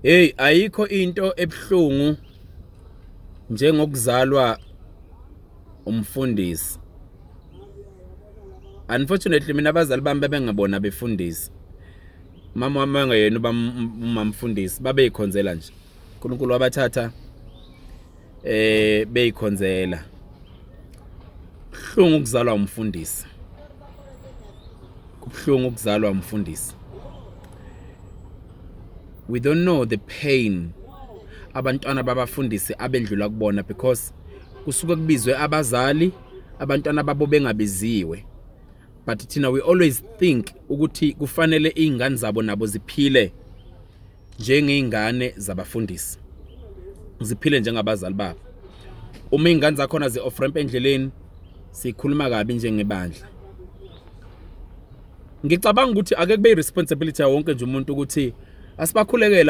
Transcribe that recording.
Hey, ayikho into ebuhlungu njengokuzalwa umfundisi. Unfortunately, mina abazali bami bebengabona befundisi. Mama wami wangeyena uba umamfundisi, babeyikhonzela nje. uNkulunkulu wabathatha beyikhonzela. Kubuhlungu ukuzalwa umfundisi. Kubuhlungu ukuzalwa umfundisi. We don't know the pain abantwana babafundisi abendlula kubona, because kusuke kubizwe abazali, abantwana babo bengabiziwe. But thina we always think ukuthi kufanele izingane zabo nabo ziphile njengezingane zabafundisi, ziphile njengabazali babo. Uma izingane zakhona zi-off ramp endleleni, sikhuluma kabi njengebandla. Ngicabanga ukuthi ake kube i-responsibility yawo wonke nje umuntu ukuthi asibakhulekele.